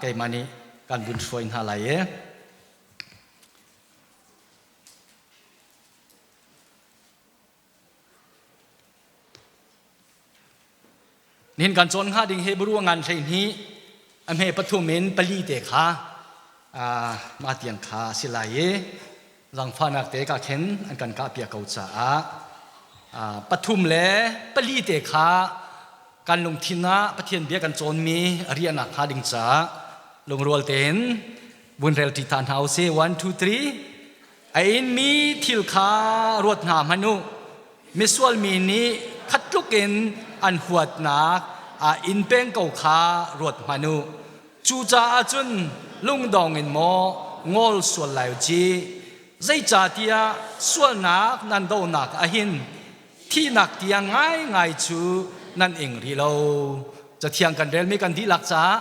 Keimah nih kan vun hruai hna lai i Nihin kan cawn hnga ding Hebrew ngan 12 a hme pathum in pali te kha mah tiang kha a si lai i zangfahnak te ka khen an kan kah piak ko caah pathum le pali te kha kan lungthin ah Pathian bia kan cawnmi a riahnak hnga ding caah lungrual tein vun rel ṭi ta hna usih 1 2 3 a inmi thil kha ruat hna hmanh u misual mi nih khat tluk in an huatnak a in peng ko kha ruat hmanh u Cucaah cun lungdong in maw ngol sual lai u ci. Zeicahtiah sualnak nan dohnak ahhin thihnak tiang ngaingai cu nan ing rih lo. Cathiang kan relmi kan dihlak caah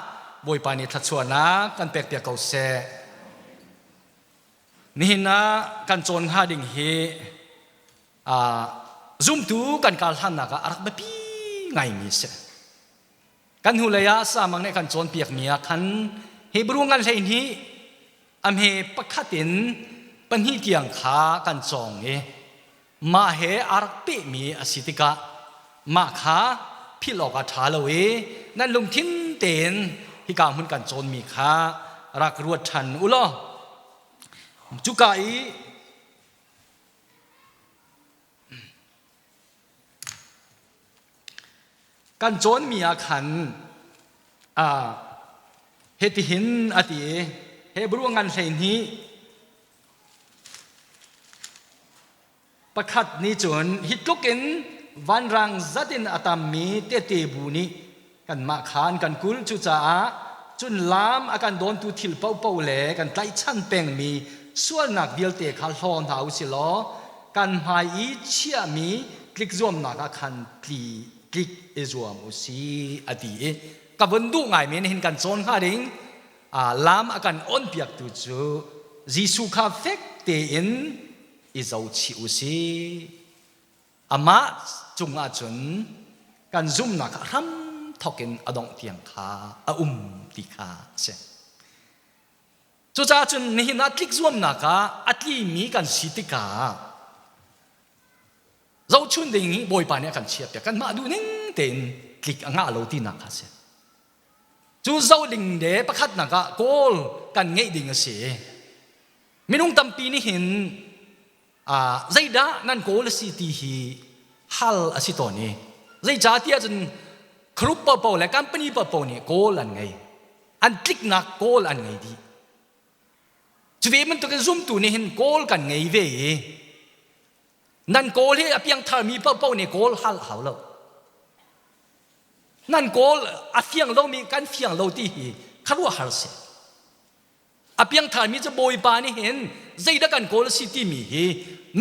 Bawipa nih thluachuahnak kan pekpiak ko seh. Nihin ah kan cawn hnga ding hi zumtu kan kal hlannak ah a rak biapi ngaimi a si. Kan hnulei ah samang nih kan cawnpiakmi ah khan Hebrew ngan 12 a hme pakhat in pahnih tiang kha kan cawng i mah he aa rak pehmi a si tikah mah kha philh awk a ṭha lo i nan lungthin tein hika hmun kan cawnmi kha rak ruat ṭhan u law cuka i Kan cawnmi ah khan hitihin a ti i Hebrew ngan 12 pakhat nih cun hi tluk in vanrang zat in a tammi tehte bu nih kanmah kha an kan kulh. Cucaah cun lam a kan dawntu thil paohpaoh le kan tlaihchan pengmi sualnak vialte kha hlaw hna u si law kan hmai i chiahmi tlikzuamnak ah khan tli tlik i zuam u si a ti i ka vun duh ngaimi nih hin kan cawn hnga ding lam a kan awnpiaktu cu Jesuh kha fek tein i zohchih u sih. Amah cungah cun kan zumhnak ah hram thawk in a dongh tiang kha a um ti kha a si. Cucaah cun nihin ah tlik zuamnak ah a tlimi kan si tikah zohchun ding hi Bawipa nih a kan chiahpiak. Kanmah duh ning tein tlik a ngah lo tinak kha a si. Cu zoh ding le pakhatnak ah kawl kan ngeih ding a si. Minung tampi nih hin zeidah nan kawl a si ti hi hal a si tawn i zeicahtiah cun group paohpaoh le company paohpaoh nih kawl an ngei an tliknak kawl an ngei dih cu ve bantukin zumtu nih hin kawl kan ngei ve i nan kawl hi a piangthar mi paohpaoh nih kawl hal a hau lo nan kawl a fiang lomi kan fiang lo ti hi khuaruahhar si A piangtharmi cu Bawipa nih hin zeidah kan kawl a si timi hi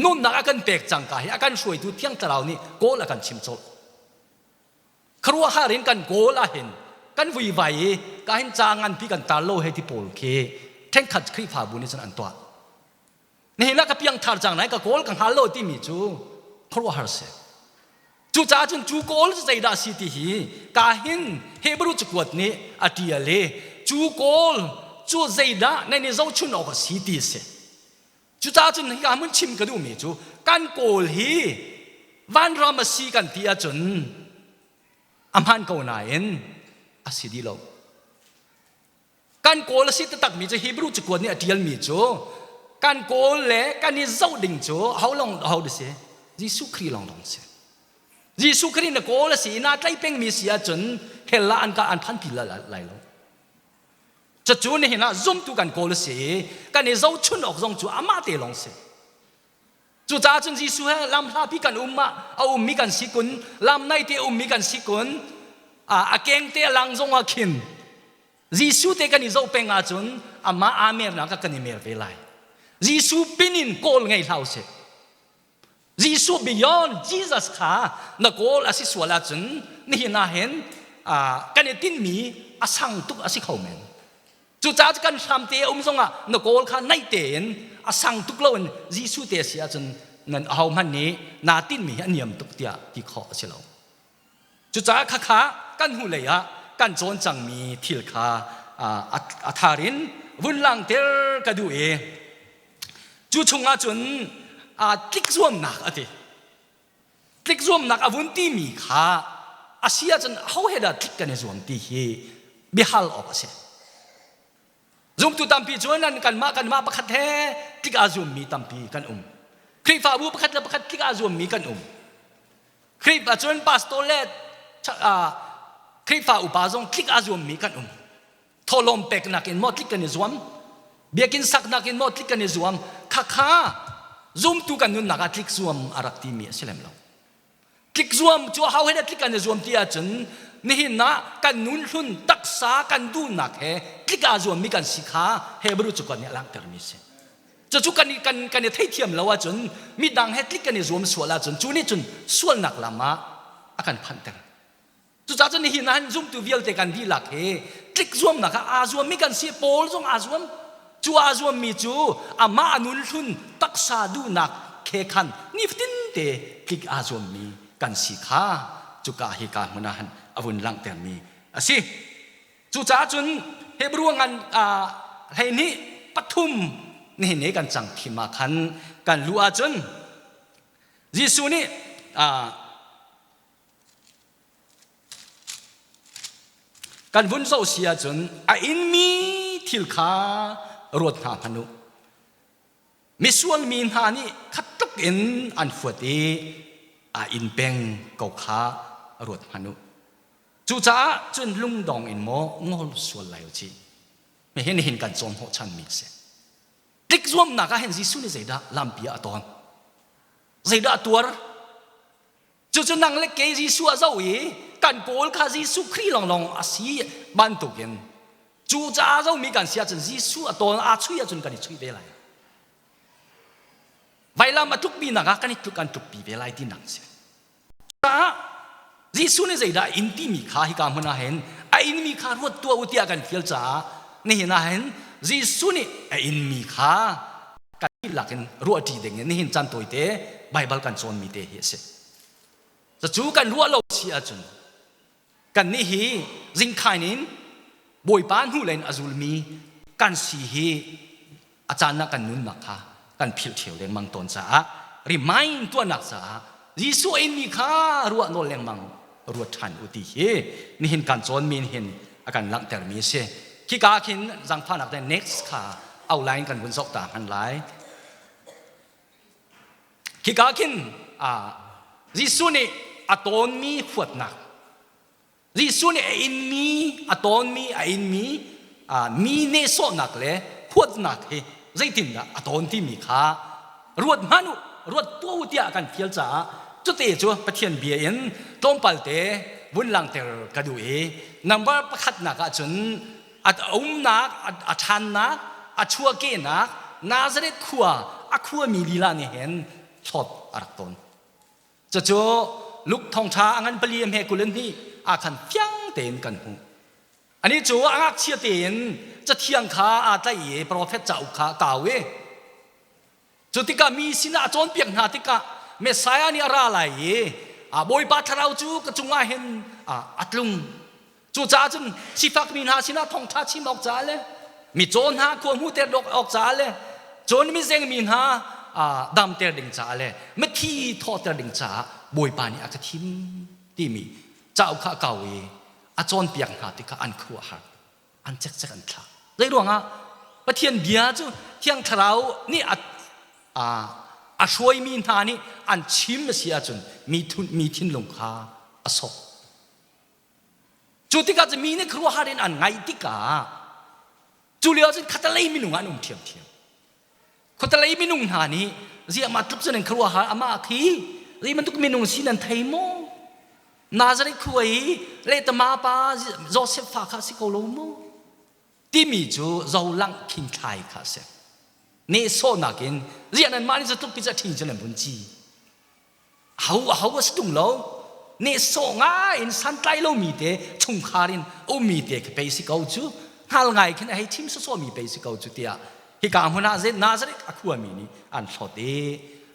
nunnak a kan pek cangka hi a kan hruaitu Thiang Thlarau nih kawl a kan chim colh. Khuaruahhar in kan kawl ahhin kan vuivai i ka hin ca nganpi kan tar lo hei ti pawl khi ṭhenkhat Khrihfabu nih cun an tuah. Nihin ah ka piangthar cang nain ka kawl ka hngal lo timi cu khuaruahhar si. Cucaah cun cu kawl cu zeidah a si ti hi ka hin Hebrew cakuat nih a ṭial i cu kawl cu zeidah nan i zohchun awk a si ti a si. Cucaah cun hika hmun chim ka duhmi cu kan kawl hi vanram a si kan ti ahcun a hmaan ko nain a si dih lo. Kan kawl a si taktakmi cu Hebrew cakuat nih a ṭialmi cu kan kawl le kan i zoh ding cu ho long ho si Jesuh Khrih lawng lawng si. Jesuh Khrih na kawl a si i naa tlaih pengmi si ahcun hell ah an ka an phanpi lai lo. Cucu nihin ah zumtu kan kawl a si i kan i zohchun awk zong cu amah te lawng si. Cucaah cun Jesuh he lam hlapi kan um ah a ummi kan si kun, lam naite ummi kan si kun, a kengte a lang zong ah khin Jesuh te kan i zoh peng ahcun amah aa mernak ah kan i mer ve lai. Jesuh pin in kawl ngei hlah usih. Jesuh beyond Jesus kha na kawl a si sual ahcun nihin ah hin kan i tinhmi a sang tuk a si kho men. Cucaah kan hram te a um zongah na kawl kha naih tein a sang tuk loin Jesuh te a si ahcun nan ahohmanh nih naa tinhmi hi a niam tuk tiah ti khawh a si lo. Cucaah khakha kan hnulei ah kan cawn cangmi thil kha a thar in vun langter ka duh i cu chungah cun tlik zuamnak a ti. Tlik zuamnak a vun timi kha a si ahcun ho he dah tlik kan i zuam ti hi biahal awk a si. Zumtu tampi cu nan kanmah kanmah pakhat he tlik aa zuammi tampi kan um. Khrihfabu pakhat le pakhat tlik aa zuammi kan um. Khrihfa cun pastor le Khrihfa upa zong tlik aa zuammi kan um. Thawhlawm peknak in maw tlik kan i zuam? Biakinn saknak in maw tlik kan i zuam? Khakha zumtu kan nunnak ah tlik zuam a rak timi a si lem lo. Tlik zuam cu hau he tlik kan i zuam ti ahcun nihin ah kan nun hlun taksa kan duhnak he tlik aa zuammi kan si kha Hebrew cakuat nih a langhtermi a si. Cucu kan kan kan i theithiam lo ahcun midang he tlik kan i zuam sual ahcun cu nih cun sualnak lam ah a kan phanhter. Cucaah cun nihin ah hin zumtu vialte kan dihlak hi tlik zuamnak ah aa zuammi kan si. Paul zong aa zuam. Cu aa zuammi cu amah a nun hlun taksa duhnak khe khan nifatin te tlik aa zuammi kan si kha cuka hika hmun ah hin a vun langhtermi a si. Cucaah cun Hebrew ngan 12 3 nihin ni kan cang thim ah khan kan luh ahcun Jesuh nih Kan vun zoh si ahcun a inmi thil kha ruat hna hmanh u. Misual mi hna nih khat tluk in an fuat i a inn peng ko kha ruat hmanh u. Cucaah cun lungdong in maw ngol sual lai u cih. Hihi nihin kan cawn hnawhchanmi a si. Tlik zuamnak ah hin Jesuh nih zeidah lampi ah a tawn? Zeidah a tuar? Cucu nang le kei Jesuh a zoh i kan kawl kha Jesuh Khrih lawnglawng a si bantukin cu caah zohmi kan si ahcun Jesuh a tawl aa chuih ahcun kan i chuih ve lai. Vailam a tlukmi nak ah kan i tluk kan tlukpi ve lai tinak a si. Caah Jesuh nih zeidah a in timi kha hika hmun ah hin a inmi kha ruat tuah u tiah kan fial caah nihin ah hin Jesuh nih a inmi kha kan dihlak in ruahṭi ding in nihin caan tawite Baibal kan cawnmi te hi a si. Cucu kan ruah lo si ahcun kannih hi zingkhain in Bawipa hnulei in a zulmi kan si hi a caan ah kan nunnak kha kan philh ṭheo lengmang tawn caah remind tuahnak caah Jesuh a inmi kha ruah nawl lengmang ruat ṭhan u ti hi nihin kan cawnmi hin a kan langhtermi a si. Khika ah khin zangfahnak te next kha outline kan vun zoh ta hman lai. Khika khin Jesuh nih a tawnmi huatnak Jesuh nih a inmi a tawnmi a inmi mi nehsawhnak le huatnak hi zeitindah a tawn timi kha ruat hmanh u ruat tuah u tiah a kan fial caah cute cu Pathian bia in tlawmpal te vun langhter ka duh i number pakhatnak ah cun a umnak a ṭhannak a chuahkehnak Nazareth khua a khuami lila nih hin hlawt a rak tawn cucu Luke thawngṭha a ngan pali a hme 22 ah khan fiang tein kan hmuh Anih cu a ngakchia tein cathiang kha aa tlaih i profet cauk kha a kau i cu tikah mi sinah a cawnpiak hna tikah Messiah nih a ra lai i Bawipa thlarau cu ka cungah hin a tlung. Cucaah cun sifakmi hna sinah thawngṭha chim awk caah le micaw hna khua hmuhter awk caah le cun mizengmi hna damter ding caah le mithi thawhter ding caah Bawipa nih a ka thim timi cauk kha a kau i a cawnpiak hna tikah an khuahar an cekcek an thlak zei ruangah Pathian bia cu Thiang Thlarau nih a a hruaimi hna nih an chim a si ahcun mi mi thinlung kha a sawk cu tikah cu mi nih khuaruahhar in an ngaih tikah cu lio ahcun khatalei minung an um ṭhiamṭhiam Khuatalei minung hna nih ziah mah tluk cun an khuaruahhar amah khi zei bantuk minung si nan thei maw? Nazareth khua i lehtama pa Joseph fa kha si ko lo maw? Timi cu zolangh khinthlai kha a si. Nehsawhnak in ziah nanmah nih zeitluk pi cu a ṭhing cu nan vun ci. Ho a ho a si tung lo. Nehsawh ngai in santlai lomi te chungkhar in ummi te khi pei si ko cu. Hngal ngai khin a hei chim sawsawmi pei si ko cu tiah hika hmun ah Nazareth a khuami nih an hlawt i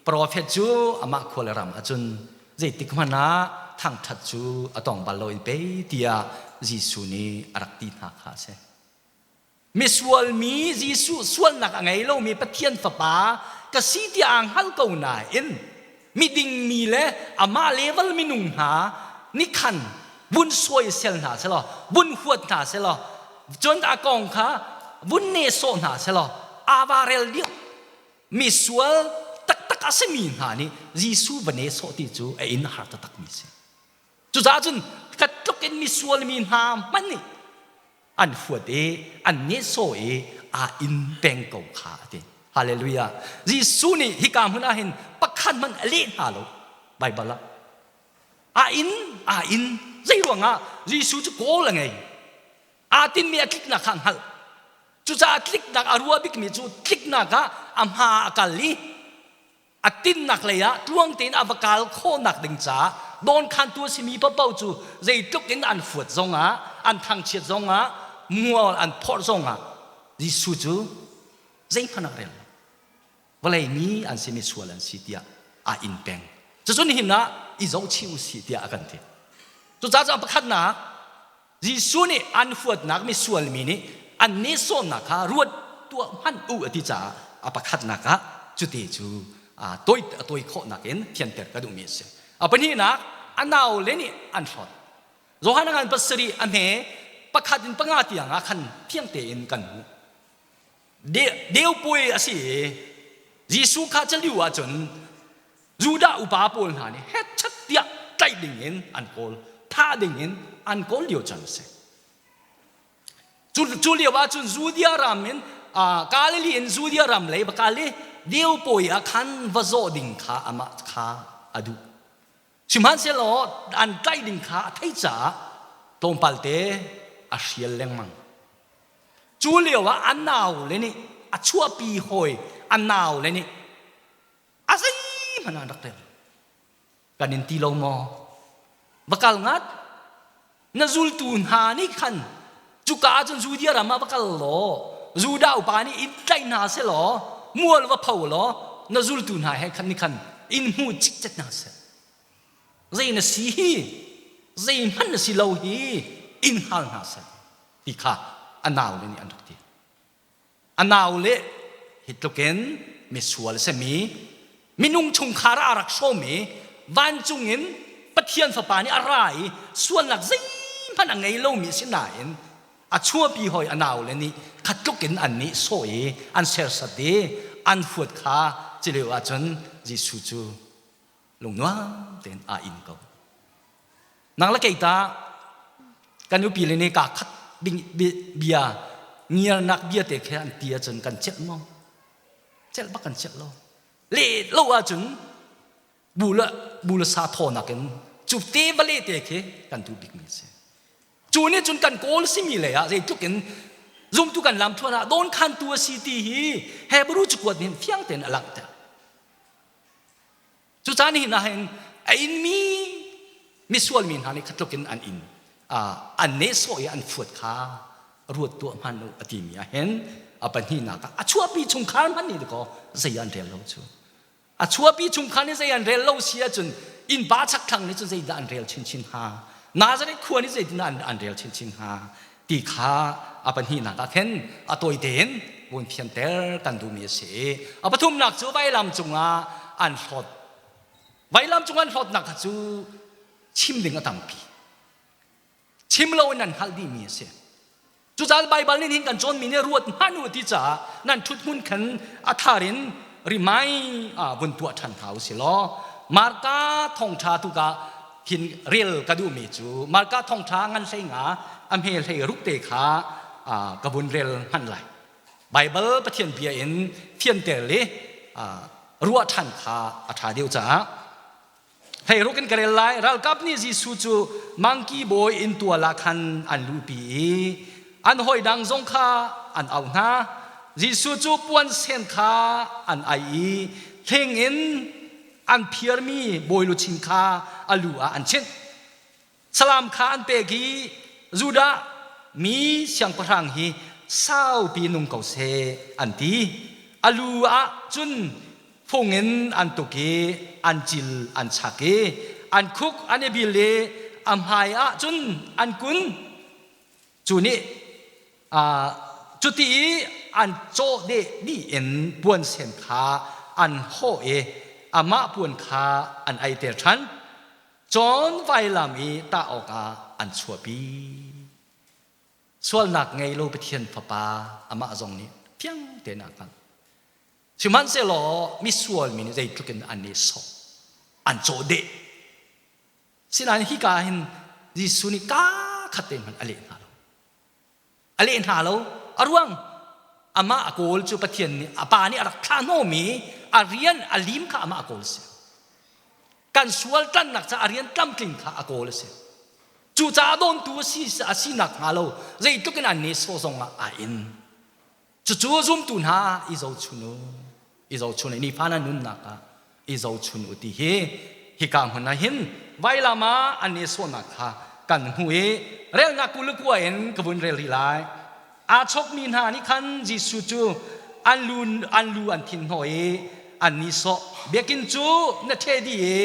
profet cu amah khua le ram ahcun zeitik hmanh ah thangṭhat cu a tong bal lo in pei tiah Jesuh nih a rak ti hna kha a si. Misual mi Jesuh sualnak a ngei lomi Pathian Fapa ka si tiah aa hngal ko nain miding mi le amah level minung hna nih khan vun sawisel hna selaw vun huat hna selaw cun a kong kha vun nehsawh hna selaw aa va rel dih. Misual taktak a simi hna nih Jesuh va nehsawh ti cu a in har taktak mi si. Cucaah cun ka tluk in misual mi hna hmanh nih an huat i an nehsawh i aa in peng ko kha a ti. Hallelujah. Jesuh nih hika hmun ah hin pakhat hmanh a leh hna lo Baibal ah. Aa in, aa in. Zei ruangah Jesuh cu kawl a ngei. Aa tinmi a tliknak kha a hngalh. Cucaah tliknak a ruah bikmi cu tliknak ah a hma a kal i a tinnak lei ah tluang tein a va kal khawhnak ding caah dawnkhantu a simi paohpaoh cu zeitluk in an fuat zongah an thangchiat zongah mual an phorh zongah Jesuh cu zeihmanh ah rel lo vawlei mi an simi sual an si tiah aa in peng. Cucu nihin ah i zohchih u sih tiah a kan ti. Cucaah cun pakhatnak Jesuh nih an huatnak misual mi nih an nehsawhnak kha ruat tuah hmanh u a ti caah a pakhatnak ah cuti cu a toi a toi khawhnak in thianter ka duhmi a si. A pahnihnak a naule nih an hlawt. Johan ngan pasarih a hme pakhat in panga tiang ah khan thiang tein kan hmuh. Deu puai a si i Jesuh kha caliu ahcun Judah upa pawl hna nih hetchat tiah tlaih dingin an kawl, thah dingin an kawl lio caan a si. Cu lio ahcun Judea ram in Galilee in Judea ram lei va kal i deu pawi ah khan va zawh ding kha amah kha a duh. Sihmanhsehlaw an tlaih ding kha a theih caah tlawmpal te a hrial lengmang. Cu lio ah a naule nih a chuahpi hawi a naule nih a zeihmanh an rak rel. Kan in ti lo maw? Va kal ngat. Na zultu hna nih khan cuka ah cun Judea ram ah va kal law Judah upa nih in tlaih hna seh law mual va pho law na zultu hna he khan nih khan in hmu cikcek hna seh. Zei na si hi zeihmanh na si lo hi in hngal hna seh ti kha a naule nih an rak ti. A naule hi tlukin misual a simi minung chungkhar ah a rak hrawm i vancung in Pathian Fapa nih a ra i sualnak zeihmanh a ngei lomi a si nain a chuahpi hawi a naule nih kha tluk in an nih sawh i an sersat i an huat kha cilio ahcun Jesuh cu lungnuam tein aa in ko. Nang le kei ta kan nupi le nih kaa khat bia ngiarnak bia te khi an ti ahcun kan celh maw? Celh bak kan celh lo. Le lo ahcun bu le bu le sa thawnak in cu te va le te khi kan duh bikmi a si. Cu nih cun kan kawl simi lei ah zeitluk in zumtu kan lam thuan ah dawnkhantu a si ti hi Hebrew cakuat nih fiang tein a langhter. Cucaah nihin ah hin a inmi misual mi hna nih kha tluk in an in an nehsawh i an fuat kha ruat tuah hmanh u a timi ah hin a pahnihnak ah a chuahpi chungkhar hmanh nih dakaw zei an rel lo cu a chuahpi chungkhar nih zei an rel lo si ahcun innpa chakthlang nih cun zeidah an rel chinchin hnga Nazareth khua nih zeitin an, an rel chinchin hnga ti kha a pahnihnak ah khin a tawi tein vun fianter kan duhmi a si. A pathumnak cu vailam cungah an hlawt. Vailam cung an hlawtnak kha cu chim ding a tampi. Chim loin an hngalh dihmi a si. Cucaah Baibal nih hin kan cawnmi nih ruat hmanh u ti caah nan ṭhut hmun khan a thar in rimai vun tuah ṭhan hna u si law Marka thawngṭha tu ka hin rel ka duhmi cu Marka thawngṭha ngan hlei nga a hme hlei ruk te kha ka vun rel hmanh lai. Baibal Pathian bia in fianter le ruah ṭhan kha a ṭha deuh caah Hei ruk in ka rel lai. Ralkap nih Jesuh cu mangki bawi inn tual ah khan an luhpi i an hawi dang zong kha an auh hna. Jesuh cu puan sen kha an aih i hling in an phiarmi bawi luchin kha a lu ah an chinh. Salam kha an pek i Judah mi siangpahrang hi saupi nung ko seh an ti. A lu ah cun fung in an tuk i an cil an chak i an khuk an i bil i a hmai ah cun an kun. Cu nih. Cuti i an cawh deh dih in puan sen kha an hawh i amah puan kha an aiter ṭhan. Cun vailam i tah awkah an chuahpi. Sualnak ngei lo Pathian Fapa amah zong nih fiang tein a hngalh. Sihmanhsehlaw misual mi nih zeitluk in an i sawh, an cawh deh. Sinain hika ah hin Jesuh nih kaa khat te hmanh a leh hna lo. A leh hna lo. A ruang amah a kawl cu Pathian nih a pa nih a rak thlah hnawmi a rian a lim kha amah a kawl a si. Kan sual tlannak ca a rian tlamtling kha a kawl a si. Cucaah dawntu a si a sinak hnga lo zeitluk in an nehsawh zong ah aa in. Cucu zumtu hna i zohchun u, i zohchun i nifa na nunnak ah i zohchun u ti hi hika hmun ah hin vailam ah an nehsawhnak kha kan hmuh i relnak 29 in ka vun rel rih lai. Aa chawkmi hna nih khan Jesuh cu an lu an lu an thin hnawh i an nihsawh. Biakinn cu na ṭheh dih i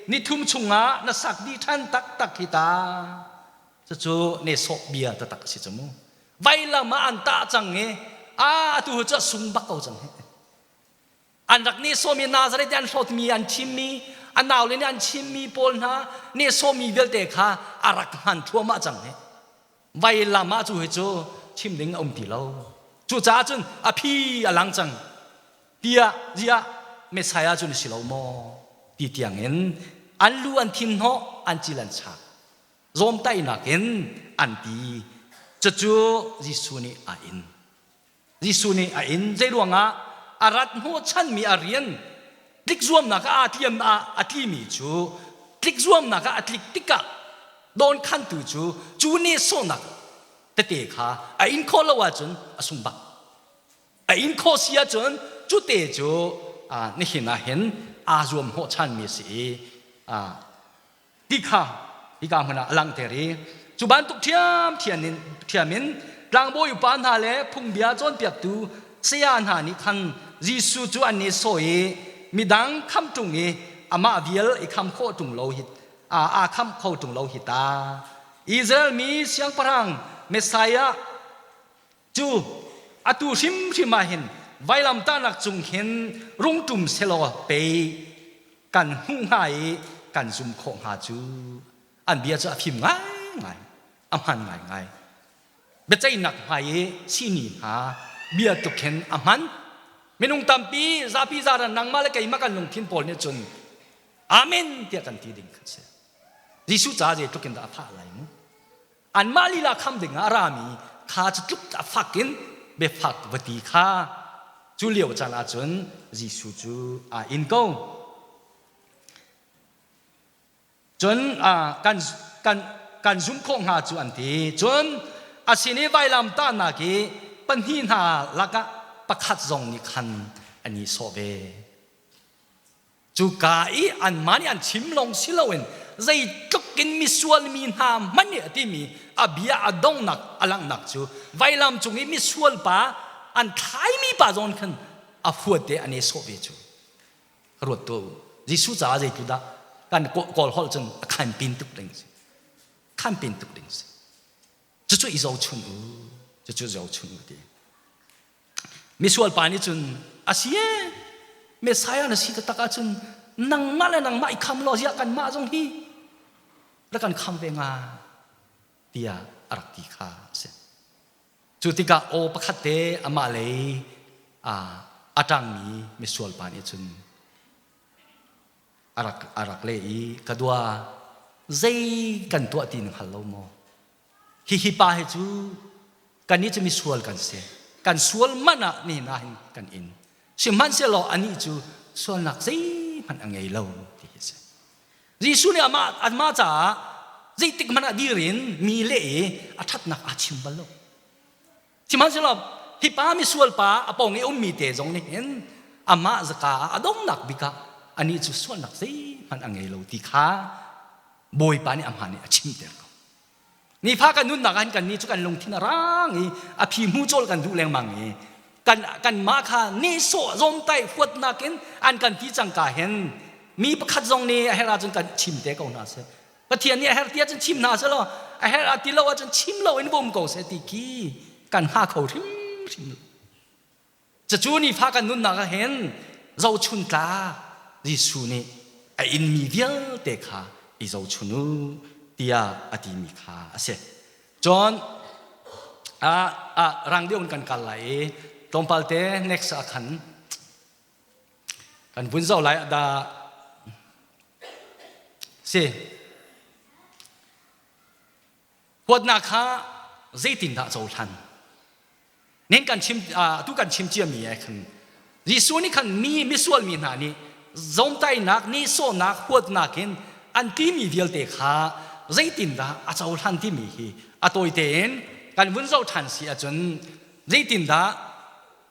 nithum chungah na sak dih ṭhan taktak hi ta. Cucu nehsawh bia taktak a si cu mu. Vailam ah an tah cang i a atu cu a sung bak ko cang hi. An rak nehsawhmi Nazareth i an hlawtmi an chimmi a naule nih an chimmi pawl hna nehsawhmi vialte kha a rak hman thluahmah cang hi. Vailam ah cu hi cu chim ding a um ti lo. Cucaah cun a phi a lang cang tiah ziah Messiah cu na si lo maw ti tiang in an lu an thin hnawh an cil an chak. Zawmtaihnak in an ti. Cucu Jesuh nih a in. Jesuh nih a in. Zeiruangah a rat hnawhchanmi a rian tlikzuamnak ah aa tliam ah a tlimi cu tlikzuamnak ah a tlik tikah dawnkhantu cu cu nehsawhnak tete kha a in khawh lo ahcun a sung bak. A in khawh si ahcun cu te cu nihin ah hin aa zuam hnawhchanmi a si i ti kha hika hmun ah a langhter i cu bantuk ṭhiamṭhiam in tlangbawi upa hna le phungbia cawnpiaktu saya hna nih khan Jesuh cu an nehsawh i midang kham ṭung i amah vial i kham khawh ṭung lo hi aa kham kho ṭung lo hi ta. Israel mi siangpahrang Messiah cu atu hrimhrim ah hin vailamtahnak cung hin rung ṭum selaw pei kan hmuh hnga i kan zum khawh hnga cu. An bia cu a fim ngaingai, a hman ngaingai. Biaceihnak hmai i sini hna bia tluk hin a hman. Minung tampi zapi zaran nangmah le keimah kan lungthin pawl nih cun amen tiah kan ti ding kha si. Jesuh ca zeitluk in dah a phah lai mu? Anmah lila kham ding ah a rami kha cu tluk a fak in biafak va ti kha cu lio caan ahcun Jesuh cu aa in ko. Cun kan kan kan zumh khawh hnga cu an ti. Cun a sin i vailam tahnak i pahnih hna lakah pakhat zong nih khan an i sawh ve. Cuka i anmah nih an chim lawng si loin zeitluk in misual mi hna hmanh nih a timi a bia a donghnak a langhnak cu vailam cung i misual pa an thlaimi pa zawn khan a huat te an i sawh ve cu. Ka ruat tu Jesuh caah zeitluk dah kan kawl holh cun a khanpin tuk ding si. Khanpin tuk ding si. Cucu i zohchun u. Cucu zohchun u ti. Misual pa nih cun a si e Messiah na si taktak ahcun nangmah le nangmah i kham law ziah kanmah zong hi rak kan kham ve nga tiah a rak ti kha a si. Cu tikah aw pakhat te amah lei a ṭangmi misual pa nih cun a rak a rak leh i ka dua zei kan tuah ti na hngal lo maw? Hihi pa hi cu kannih cu misual kan si. Kan sual man ah nihin ah hin kan in. Sihmanhsehlaw anih cu sualnak zeihmanh a ngei lo ti hi a si. Jesuh nih amah anmah caah zeitik hmanh ah dir in mi leh i a ṭhatnak aa chim bal lo. Sihmanhsehlaw hi pa misual pa a pawng i ummi te zong nih hin amah zaka ah a donghnak bik ah anih cu sualnak zeihmanh a ngei lo ti kha Bawipa nih amah nih a chimter ko. Nifa kan nunnak ah hin kannih cu kan lungthin a rang i a phi hmu cawl kan duh lengmang i kan kanmah kha nehsawh zawmtaih huatnak in an kan ti cangka hin mi pakhat zong nih a herh ahcun kan chim te ko hna seh. Pathian nih a herh ti ahcun chim hna seh law a herh ti lo ahcun chim lo in bawm ko seh ti khi kan hnga kho hrimhrim. hrimhrim lo. Cucu nifa kan nunnak ah hin zohchun tlak Jesuh nih a inmi vialte kha i zohchun u tiah a timi kha a si. Cun rang deuh in kan kal lai i tlawmpal te next ah khan kan vun zoh lai dah si. Huatnak kha zeitindah cohlan? Nen kan chim tu kan chim ciami eh khan Jesuh nih khan mi misual mi hna nih zomtainak nehsawhnak huatnak in an timi vialte kha zeitindah a cohlan timi hi a tawi tein kan vun zoh ṭhan si ahcun zeitindah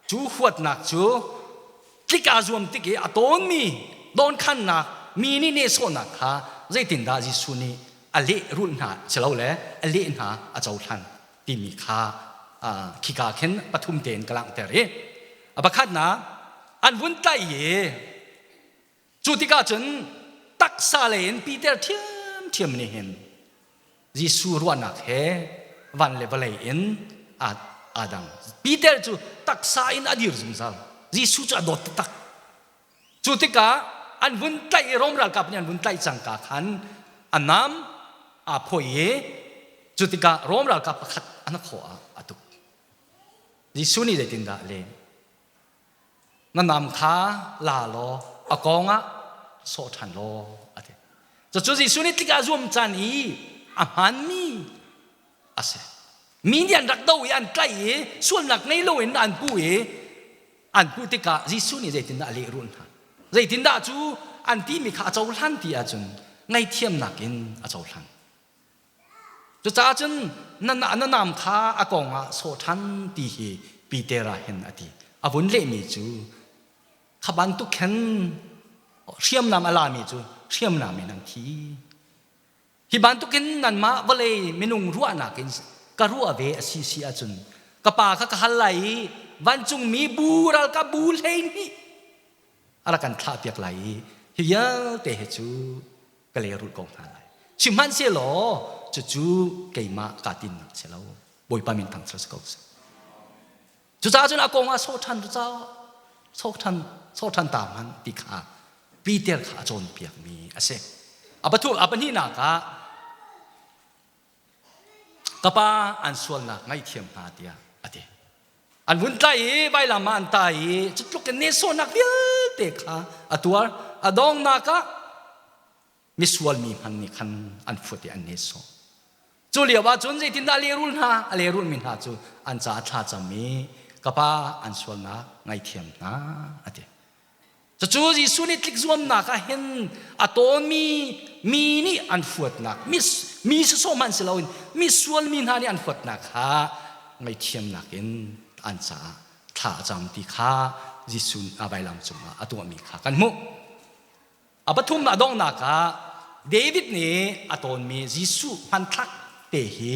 cu huatnak cu tlik aa zuam tik i a tawnmi dawnkhannak mi nih nehsawhnak kha zeitindah Jesuh nih a lehrulh hna silole a leh hna a cohlan timi kha khika khin pathum tein ka langhter i a pakhatnak an vun tlaih i cu tikah cun taksa lei in Peter ṭhiamṭhiam nih hin Jesuh ruahnak he van le vawlei in aa dang. Peter cu taksa in a dir zungzal. Jesuh cu a dawt taktak. Cu tikah an vun tlaih i Rom ralkap nih an vun tlaih cangka khan a nam aa phoi i cu tikah Rom ralkap pakhat a hnakhaw ah a tuk. Jesuh nih zeitindah a leh? Na nam kha la law a kawng ah sawh ṭhan law a ti. Cucu Jesuh nih tlik aa zuam caan i a hmaanmi a si. Mi nih an rak do i an tlaih i sualnak ngei loin an puh i an puh tikah Jesuh nih zeitindah a lehrulh hna? Zeitindah cu an timi kha a cohlan ti ahcun ngaihthiamnak in a cohlan. Cucaah cun na, na nam kha a kong ah sawh ṭhan ti hi Peter ah hin a ti. A vun lehmi cu kha bantuk khan hriamnam a lami cu hriamnam in an thi. Hi bantukin nanmah vawlei minung ruahnak in ka ruah ve a si si ahcun ka pa kha ka hal lai i vancungmi bu ralkap bu 12 a rak kan thlahpiak lai i hi vialte hi cu ka lehrulh ko hna lai. Sihmanhsehlaw cucu keimah kaa tinnak si lo. Bawipa min thangṭhat si ko seh. Cucaah cun a kong ah sawh ṭhan caah sawh ṭhan sawh ṭhan ta hmanh ti kha Peter kha a cawnpiakmi a si. A pathum a pahnihnak ah ka pa an sualnak ngaihthiam hna tiah a ti. An vun tlai i vailam ah an tai i cutluk in nehsawhnak vialte kha a tuar. A dongnak ah misual mi hmanh nih khan an fut i an nehsawh. Cu lio ah cun zeitindah a lehrul hna? A lehrulmi hna cu an caah thla cam i ka pa an sualnak ngaithiam hna a ti. Cucu Jesuh nih tlikzuamnak ah hin a tawnmi mi nih an huatnak, mi sawsawh hmanh si loin misual mi hna nih an huatnak kha ngaihthiamnak in an caah thla a cam ti kha Jesuh a vailam cungah a tuahmi kha kan hmuh. A pathum a donghnak ah David nih a tawnmi Jesuh hmanthlak te hi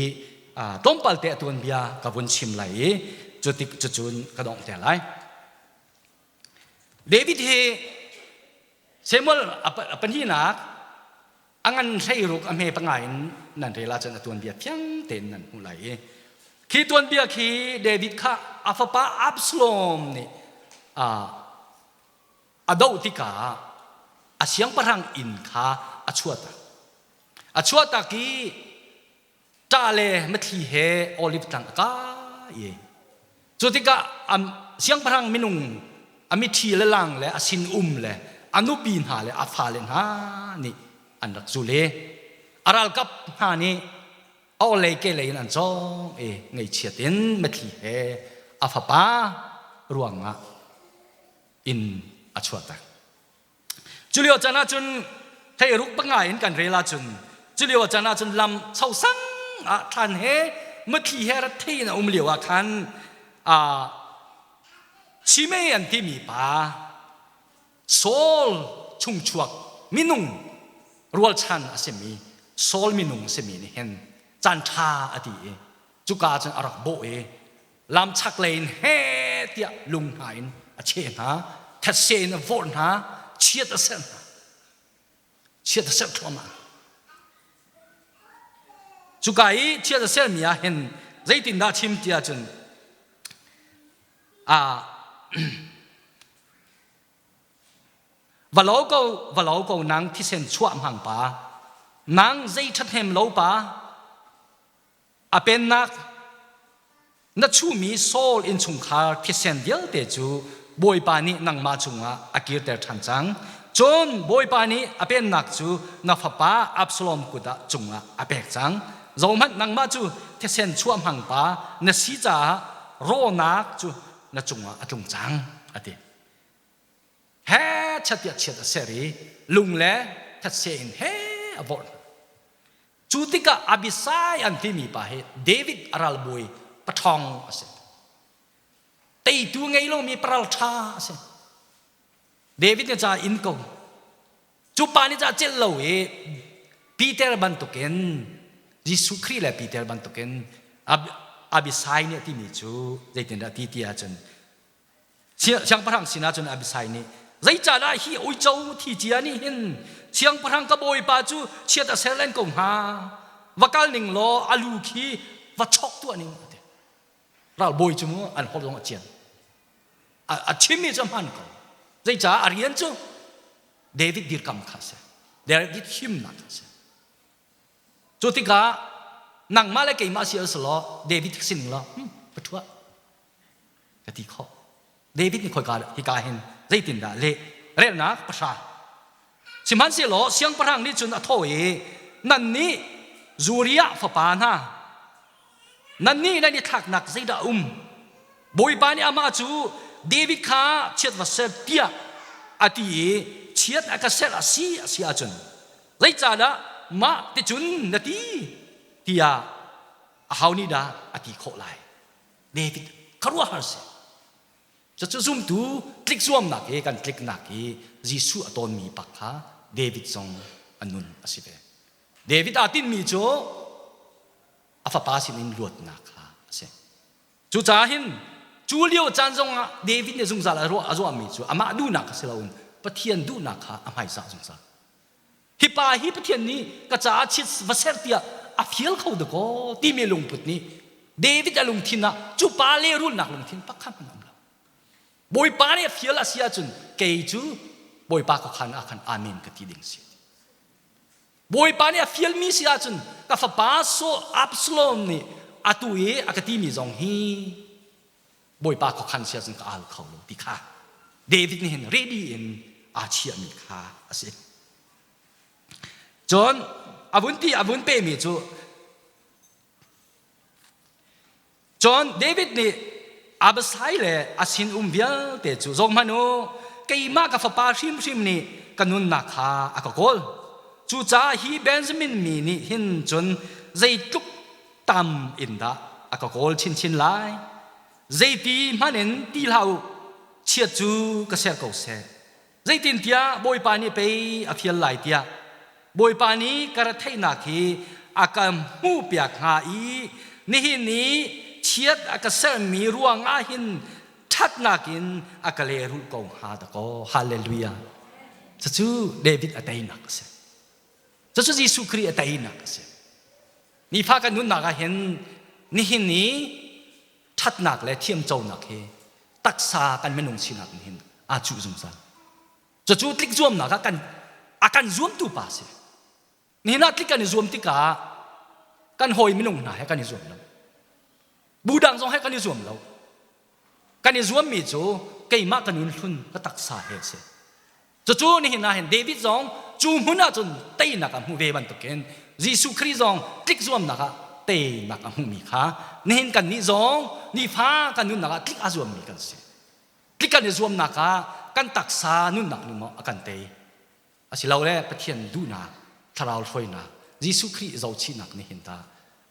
tlawmpal te a tuanbia ka vun chim lai i cutik cucun ka dongh te lai. David hi Samuel a pahnihnak a ngan hleiruk a hme panga in nan rel ahcun a tuanbia fiang tein nan hmuh lai i khi tuanbia khi David kha a fapa Absalom nih a doh tikah a siangpahrang inn kha a chuahtak. A chuahtak i ṭah le mathli he olive tlang a kai i cu tikah siangpahrang minung a mithi le lang le a sinum le a nupi hna le a fale hna nih an rak zul i a ralkap hna nih a awlei kehlei in an cawng i ngaihchiat in mathli he a fapa ruangah inn a chuahter. Cu lio caan ahcun theiruk panga in kan rel ahcun cu lio caan ahcun lam chosang ah thlan he muthli he rat thei in a um lio ah khan Shimei an timi pa Saul chungchuak minung rualchan a simi Saul minung a simi nih hin caan ṭha a ti i cuka cun a rak bawh i lam chaklei in he tiah lung hna in a cheh hna thetse in a vorh hna chiat a serh hna chiat a serh thluahmah cuka i chiat a sermi ah hin zeitindah chim ti ahcun. Va lo ko, va lo ko nang thisen chuah hmang pa. Nang zei ṭhathnem lo pa. A pennak na chuhmi Saul innchungkhar thisen vialte cu Bawipa nih nangmah cungah a kirter ṭhan cang. Cun Bawipa nih a pennak cu na fapa Absalom kut ah cungah a pek cang. Zohhmanh nangmah cu thisen chuah hmang pa na si caah rawhnak cu na cungah a tlung cang, a ti. He chiat chiat a ser i lung le thetse in he a vorh. Cu tikah Abisai an timi pa hi David a ralbawi paṭhawng a si. Teitu ngei lomi paral ṭha a si. David nih ca in ko. Cu pa nih ca celh lo i Peter bantukin Jesuh Khrih le Peter bantukin Abisai nih a timi cu zeitindah ti ti ahcun Siangpahrang sinah cun Abishai nih, Zeicahdah hi uico thi cia nih hin siangpahrang ka bawipa cu chiat a ser len ko hnga? Va kal ning law a lu khi va chok tuah ning, a ti. Ralbawi cu mu an holh zong a cian. A chimmi cu a hmaan ko. Zeicah a rian cu David dirkam kha a si. David himnak kha a si. Cu tikah nangmah le keimah si al selaw David sining law hm, pathuah ka ti khawh. David nih khoika hika hin zeitindah leh relnak pahra. Sihmanhsehlaw siangpahrang nih cun a thawh i nannih Zuriah fapa hna nannih nan i thlaknak zeidah a um? Bawipa nih amah cu David kha chiat va ser tiah a ti i chiat a ka serh a si a si ahcun zeicahdah mah ticun na ti tiah aho nih dah a ti khawh lai? David khuaruahhar si. Cucu zumtu tlik zuamnak hi kan tliknak hi Jesuh a tawnmi pak kha David zong a nun a si ve. David aa tinhmi cu a fapa sinin luatnak kha a si. Cucaah hin cu lio caan zongah David nih zungzal a ruah a zuahmi cu amah duhnak kha si loin Pathian duhnak kha a hmaizah zungzal. Hi pa hi Pathian nih ka caah chiat va ser tiah a fial kho dakaw timi lungput nih David a lungthin ah cu pa lehrulnak lungthin pakhat hmanh um lo. Bawipa nih a fial a si ahcun kei cu Bawipa khuakhan ah khan amen ka ti ding si. Bawipa nih a fialmi si ahcun ka fapa Saul Absalom nih atu i a ka timi zong hi Bawipa khuakhan si ahcun ka al kho lo ti kha David nih hin ready in aa chiahmi kha a si. Cun a vun ti a vun pemi cu cun David nih Abisai le a sinum vialte cu zohhmanh u keimah ka fapa hrimhrim nih ka nunnak kha a ka kawl cucaah hi Benjamin mi nih hin cun zeitluk tam in dah a ka kawl chinchin lai zeiti hmanh in ti hlah u chiat cu ka ser ko seh zeitintiah bawipa nih pei a fial lai tiah bawipa nih ka retheihnak hi a ka hmuhpiak hnga i nihin i chiat a ka sermi ruangah hin ṭhatnak in a ka lehrulh ko hnga dakaw hallelujah cucu David a teinak a si Cucu Jesuh Khrih a teinak a si. Nifa kan nunnak ah hin nihin i ṭhatnak le thiamconak hi taksa kan minung sinak nih hin aa cuh zungzal. Cucu tlik zuamnak ah kan a kan zuamtu pa si. Nihin ah tlik kan i zuam tikah kan hawi minung hna he kan i zuam lo. Bu dang zong he kan i zuam lo. Kan i zuammi cu keimah ka nun hlun ka taksa he a si. Cucu nihin ah hin David zong cu hmun ah cun teinak a hmu ve bantukin Jesuh Khrih zong tlik zuamnak ah teinak a hmuhmi kha nihin kannih zong nifa kan nunnak ah tlik aa zuammi kan si. Tlik kan i zuamnak ah kan taksa nunnak nih maw a kan tei asilole Pathian duhnak thlarau hruainak Jesuh Khrih zohchihnak nih hin tah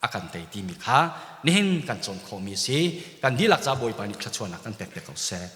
a kan tei timi kha nihin kan cawn khawhmi a si. Kan dihlak ca Bawipa nih thluachuahnak kan pek te ko seh.